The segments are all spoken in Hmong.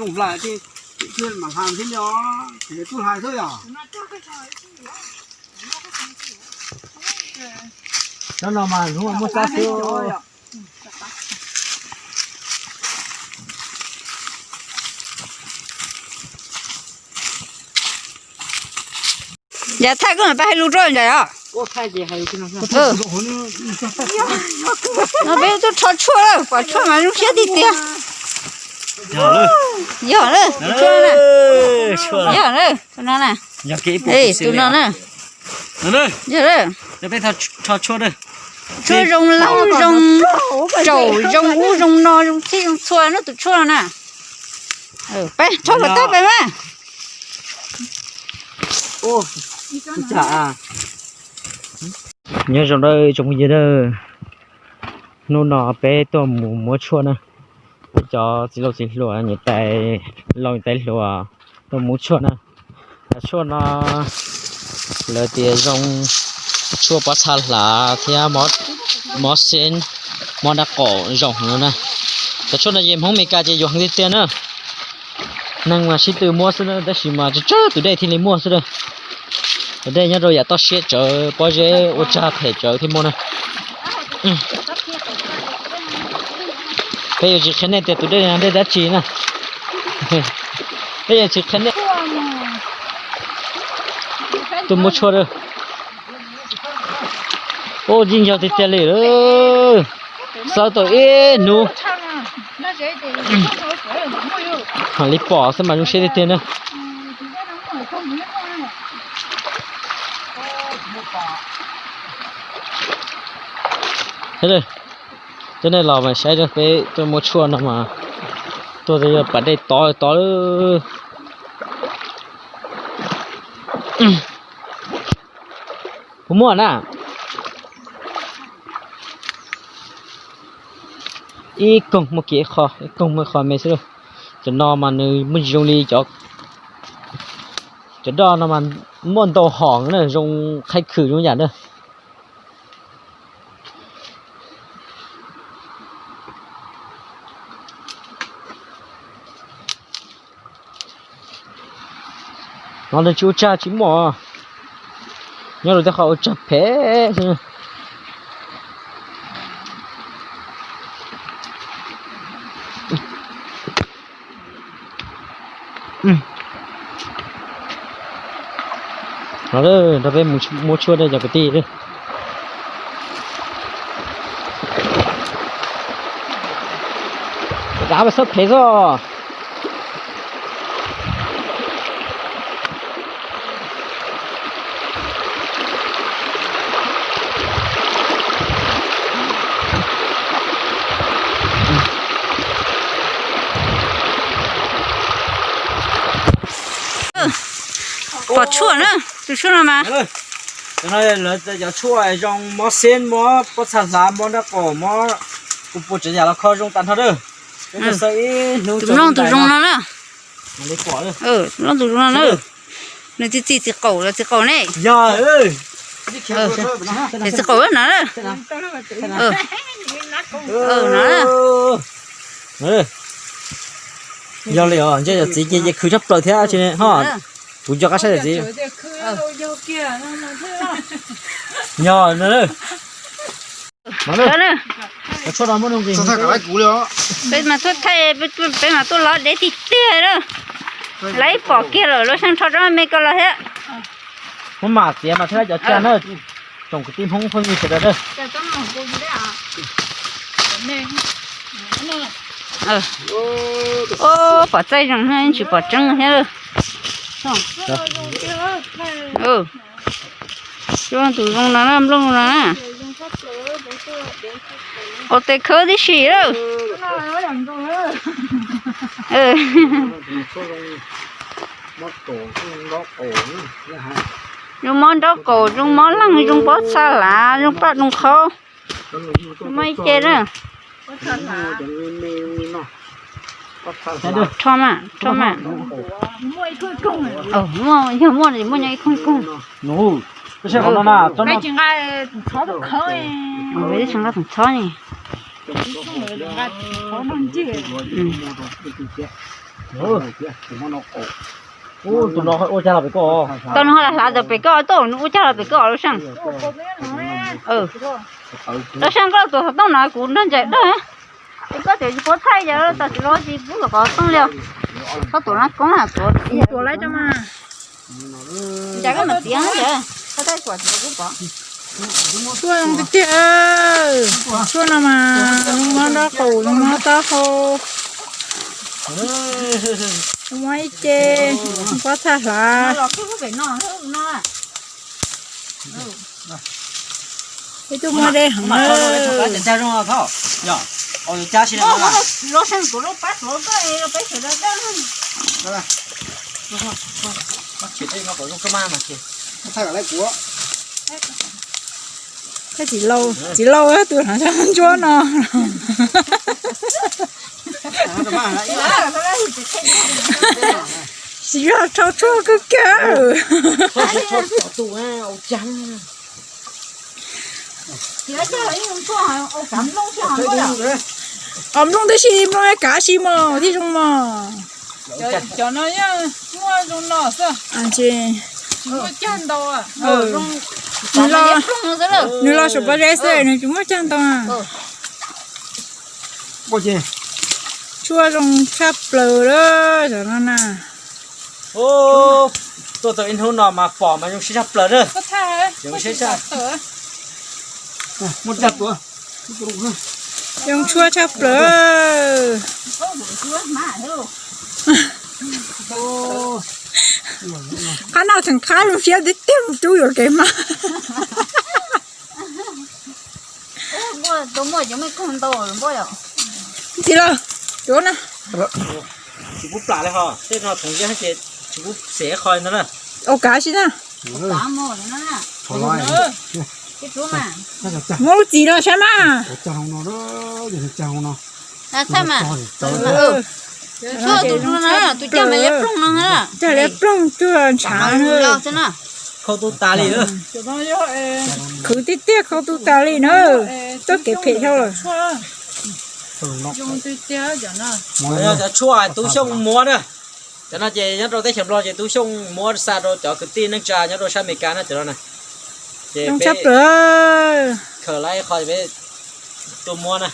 Hlais thiab, mam hlais thiab os, tub hlais xwb yog. Cov no mas hnub muab sab xwb. Yog thaij koj mam pab hais lus rau ntawm os. No peb tuaj rho tshuaj lawm, pom tshuaj mas zoo siab tiag tiag. Yog na, tus tshuaj na. Yog na, tus no na. Tus no na. Yog na. Tshuaj zoo leej zoo, tsaus zoo ub zoo no zoo txhij zoo txhua na tus tshuaj no na. Peb rho kom tag peb mas. Nyob zoo nawb tsoom phooj ywg, hnub no peb tuaj mus muab tshuaj na. Peb cov txiv laus txiv hluas, niam tais laus niam tais hluas tuaj muab tshuaj na. Cov tshuaj no lawv tias zoo tshuaj pob txha hlav thiab mob xeeb, mob nrab qaum zoo heev no na. Cov tshuaj no ces Hmoob Mes Kas ces yuav heev tiag tiag na. Neeg mas sib tw muab xwb na, tab sis mas tsawg tsawg tus dej thiaj li muaj xwb na. Tus dej nyob rau yam toj siab tsawv, pob zeb ua tsag phem tsawv thiaj muaj na. Peb yuav tsis qhia nej tias tus dej no dej dab tsi na. Peb yuav tsis qhia nej. Tuaj muab tshuaj. Ub, yeej yog tiag tiag li. Xawb tau ib hnub. Mam li pom xwb mas zoo siab tiag tiag na. Cov nej los mas saib, peb tuaj muab tshuaj no mas tuaj yog pas dej tod tod. Puas muaj na? Ib koog muaj kiag ib qho, ib koog muaj ib qho me xwb. Cov no mas nws muaj tsis zoo li cov, cov doj no mas muaj ntau hom na, zoo qhaib khwm zoo yam na. No nws tsis ua tsag tsis muaj, nyob rau tej qhov ua tsag phem xwb. No nrog peb mus muab tshuaj cov kwv tij. Dav mas xob phem xwb. Pom tshuaj na, tus tshuaj no mas. Cov tshuaj zoo mob xeeb, mob pob txha hlav, mob nrab qaum, mob kuv puas tsav yam los kho zoo tas nrho na. Tus mloog tus zoo no na. Tus mloog tus zoo no na. Nws txi txiv qaum los txiv qaum ne. Yog, txiv qaum no na. Yog li os, ntshe yog txiv ces khwv tshaj plaws thiab tsis ne ho. Kuv nco qab saib yog txiv. Yog no. Peb mas tuaj thaij, peb mas tuaj lov dev tiag tiag na. Lawv pom kiag lawm lawv xyeej rho rau me ko los thiab. Muab mam txiav mas thiab cov cag na, tsoom kwv tij Hmoob phooj ywg sawv daws. Pom txaij zoo tsis pom tseeb thiab. Tus zoo no na, nplooj no na. Ua tes khawb tib si lawm. Zoo mob nraub qaum, zoo mob leeg, zoo pob txha hlav, zoo paj zoo qhaub, zoo mob ib ce na. Rho mas, rho mas. Yog muaj muaj nyob ib koog ib koog. Peb tsis nqa tus txhob ne. Peb tsis nqa tus txhob ne. Peb tsis nqa tus txhob ne. Peb tsis nqa tus txhob ne. Tus no ua cag los pem koj. Tau no hlav tau pem koj, tau nws ua cag los pem koj los seej. Los seej, koj los tuav xov tooj no kuv nrog ncaim dawb. Es koj tseem tsis paub thaij, yog tau tsis los tsis pub kom xov tooj li. Txhob tuav no koob, tuav, tuav lawm tso mas. Ncaim koj mam txiav. Tshuaj zoo tiag tiag. Tshuaj no mas zoo mob nraub qaum, zoo mob taub hau, zoo mob ib ce, pob txha hlav. Ib tug muaj dej heev na. Txiv lau, txiv lau tus hnav tsho ntsuab no. Siv zog rho tshuaj kawg kiag. Os, nplooj tib si, nplooj kav si mos thiaj zoo mos. Cov no yeej muaj zoo no xwb. Tsis muaj cag ntau. Nws los saum pob zeb xwb, nws tsis muaj cag ntau. Tshuaj zoo tshaj plaws lawm cov no na. Tuaj tau ib hnub no mas pom mas zoo siab tshaj plaws na. Zoo siab tshaj. Zoo tshuaj tshaj plaws. Qab no tseem qab zoo siab tiag tiag, mus rub yuav kev hmab. Txiv los, yuav na. Tsis pub plam li ho, tej no thoov yeeb ces tsis pub xev qhov no na. Ua kav si na. Muab lub txiv los saib mas. Tshuaj tus no, tus cag mas liab ploog no. Cag liab ploog cuag ntshav. Khau tu tas li. Khwv tiag tiag, khau tu tas li na. Txoj kev phem dhau lawm. Cov tshuaj Tub Xyooj muab na. Cov no ces nyob rau teb chaws Nplog ces Tub Xyooj muab xa rau cov kwv tij neej tsa nyob rau sab Amelikas na cov no na. Ces peb khawm lawm qhov peb tuaj muab na.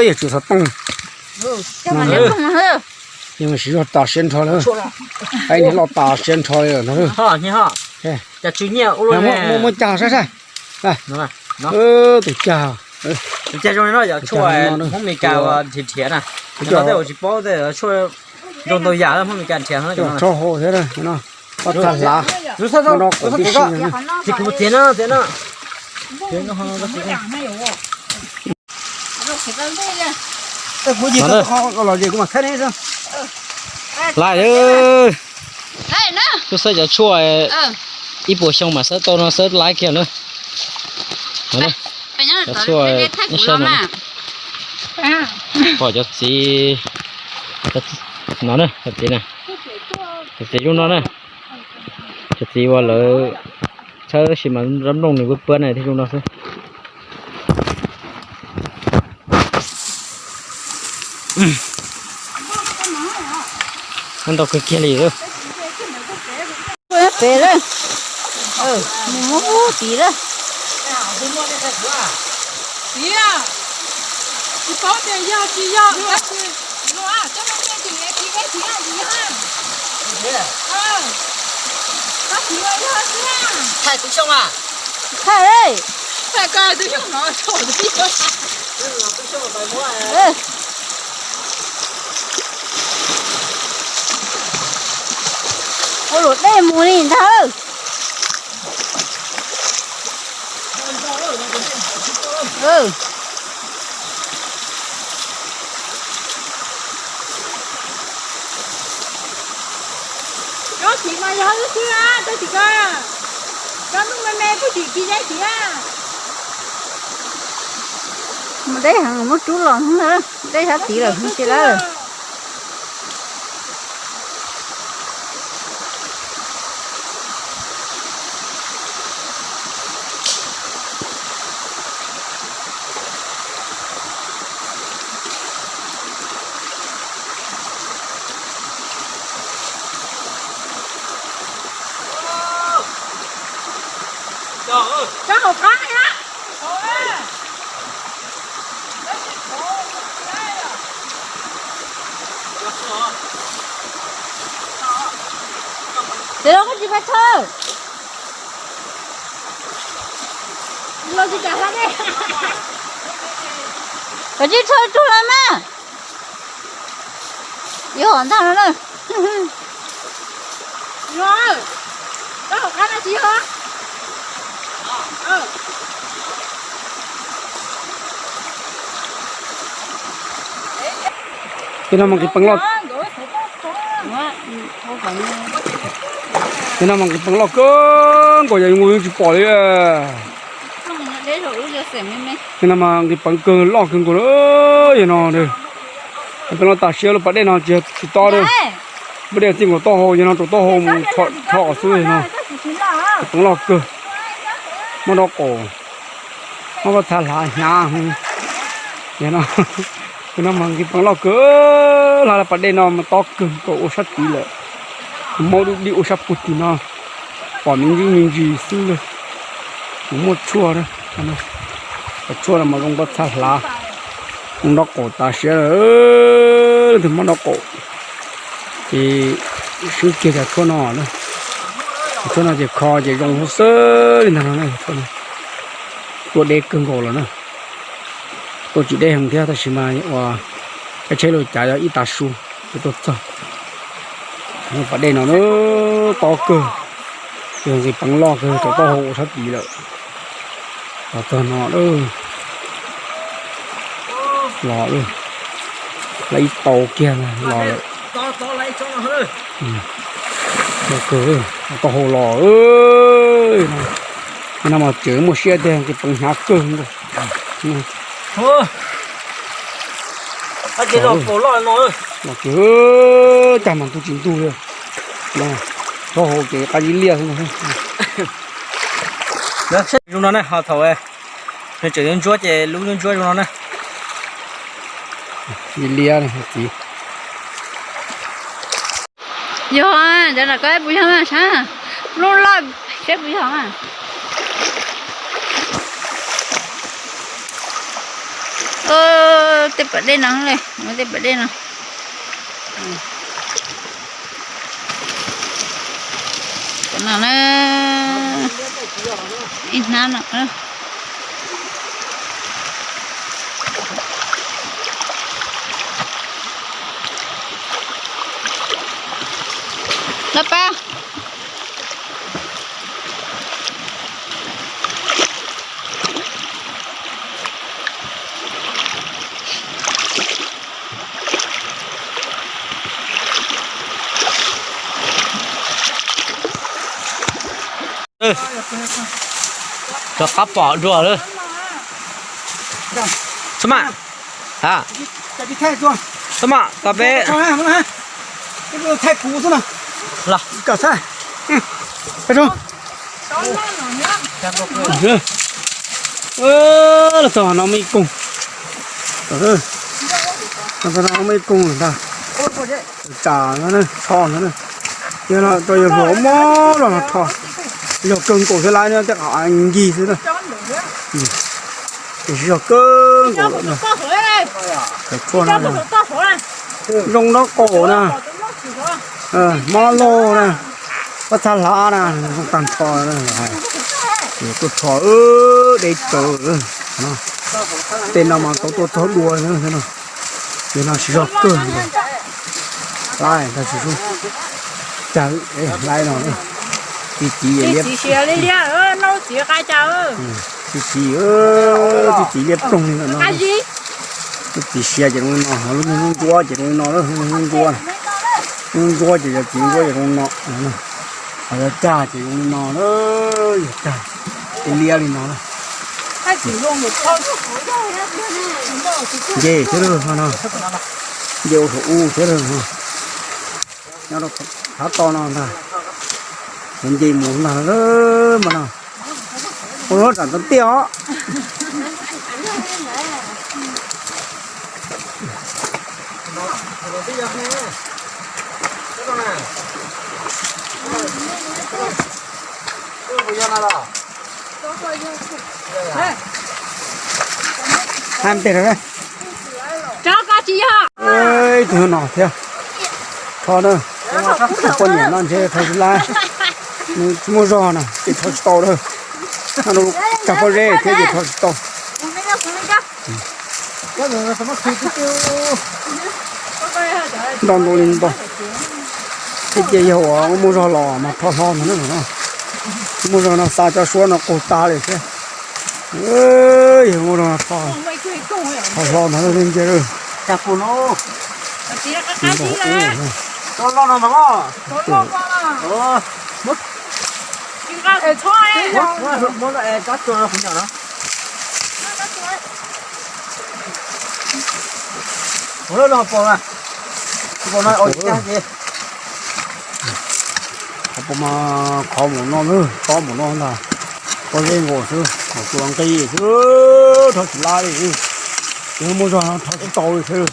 Yog tshuaj xov tooj. Yeej siv zog tas siab nrho lawm. Qaib niag loj tas siab nrho li lawm no. Muab cag saib saib. Tus cag, tus cag zoo li no yog tshuaj Hmoob Amelikas uas nrhiav nrhiav na. Cov no tej uas tsis paub tej tshuaj zoo ntau yam Hmoob Amelikas nrhiav no. Tshuaj hau thiab no, pob txha hlav, no kuv tib si. Laiv, tuaj xawb cov tshuaj ib puas xyoo mas xawb tau no xawb laiv kiag na. Cov tshuaj ib sab no, pom cov txiv no na, cov txiv na, cov txiv zoo no na, cov txiv uas lawv txhawb tab sis mas nplooj nws puab puab na thiaj zoo no xwb. Ntau kawg kiag li. Pem lawm, nws muab hub tid lawm. Tsis paub tias yog tsis yog, tab sis coj mus nyiaj tim tim peb tim tim yog. Thaij Tub Xyooj a. Thaij, thaij koj Tub Xyooj no. Ua luam dej mus li ntag. Rab phim mas yog wb xwb na, rab phim ko. Rab nplooj me me puag tim kis zeb tim na. Mus deb heev, muab rub los hnub ntag, deb sab tid lawm, mus tsis lawm. Rau hauv qab na. Ces los koj tsis pab thawj. Los tsis kam hla dej. Koj tsis thawj tug los mas. Yuav hov ntag no na. Los, koj hauv qab no tsis yog. Ces no mas nqis peev loj, ces no mas nqis peev loj kawg nkaus yog yus nkaus yeej tsis pom li. Ces no mas nqis peev kawg loj kawg nkaus yog no. Peev loj tas siab lub pas dej no tsis, tsis tob li. Pas dej txij nkaus taub hau yog no rau taub hau mus rho xwb no. Nqis peev loj kawg. Muab dob qaum, muab pob txha hlav hnyav. Ces no mas nqis peev loj kawg, hla pas dej no mas tob kawg nkaus ua sab tid lawm. Maub dub dib ua sab pug tim no, pom me ntsis me ntsis xwb li. Kuv muaj tshuaj, cov tshuaj no mas zoo pob txha hlav, zoo dob qaum tas siab. Leej twg muab dob qaum ces swb kiag cov tshuaj no. Cov tshuaj no ces kho ces zoo xwb xwb li ntag no. Tshuaj no tuaj deb kawg nkaus lawm na. Tuaj tsis deb heev thiab tab sis mas ua qab tsheb los cav yog ib tav su ces tuaj txog. Pas dej no tob kawg, yog nqis peev loj kawg rau taub hau ua sab tid lawm. Los txog no lawm, los lawm, lawv ib tau kiag los lawm. Kawg, taub hau los. No mas tseem muaj siab tiag, nqis peev hnyav kawg nkaus. Los kiag, cag mas ntug tsis ntug li. Taub hau ces qab zib liaj xwb. Zoo no ne, ho thaum nws tseem yuav ntsuab ces lub ntsuab zoo no ne. Zib liaj txiv. Yog, cov no koj puas yog mas sab, lub loj seb puas yog mas. Tej pas dej no, tej pas dej no. Cov no na, ib hnab no. Lawv pab. Rov qab pom dua lawm. Xab maj, xab maj, tos peb. Los, los txog no muaj ib koog, los txog no muaj ib koog ntag. Tsam no, tsho no, yog no rau yawg hluas mob los no rho, yog kawg nkaus thiab lawm no tej qhov ncig xwb na. Yog kawg nkaus lawm na. Cov tshuaj no zoo dob qaum na, mob lauj na, pob txha hlav na, zoo tag nrho na. Ces tuaj rho deb tsawv. Tej no mas tau tuaj txog dua no. Ces no siv zog kawg. Laib ntag, cag laib no. Txiv txiv liab, txiv txiv liab ploog li no. Lub txiv sia ces zoo li no, lub ntsuab ces zoo li no, lub ntsuab, lub ntsuab ces yog txiv ntsuab ces zoo li no. Ho yog cag ces zoo li no, yog cag, liab li no. Nce thiab lawm no, nce ua saum ub thiab lawm no. Nyob rau qhov to no ntag, nce mus ntag mas no. Ua lub tsam ntxeev tiaj os. Hai mươi tên rồi đấy. Ib tug no thiab. Tho na. Poj niam no ntshe tho tsis laib. Nws tsis muaj zog na ces tho tsis tau na. Cog pob zeb thiab ces tho tsis tau. Ntau ntau li ntau. Ib ce yog uas muaj zog los mas tho hlo ntag na. Muaj zog no xa cov suab no qug tag li thiab. Yog muaj zog no tho hlo ntag na ntsia. Qhov puas mas qhov mus no, tob mus no ntag. Pob zeb nkaus xwb, mus tua nqi xwb, rho tsis laib li. Yog muaj zog rho tsis tau li xwb.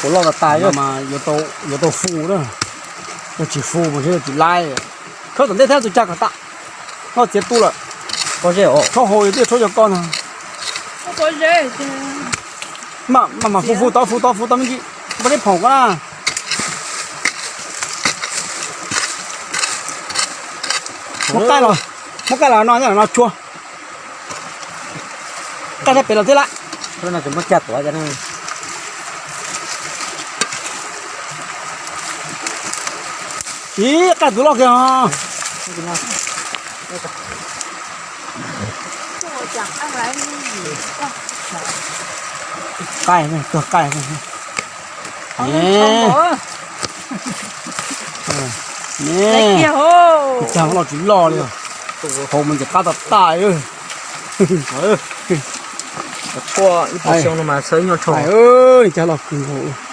Kuv loj tas tas mas yuav tau fu na. Yog tsis fu mas ntshe yuav tsis laib. Khawb tom ntej thiab tus cag kom tas. Noj txiav tu lawm. Pob zeb, rhaub hau yog twb rhaub cov koj ntag. Maj mam fu fu tod fu tod fu tod me ntsis. Pob zeb phoom koj na. Muab qaij los, muab qaij los no nyob no tshuab. Qaij sab pem los thiab lawm. Ib qaij tus loj kiag os. Qaij, tuag qaij. Cag los tsis loj li. Hau mas ntxim qab tas tas. Ib puas xyoo no mas sawv nyuaj tshaj. Cag los kawg nkaus.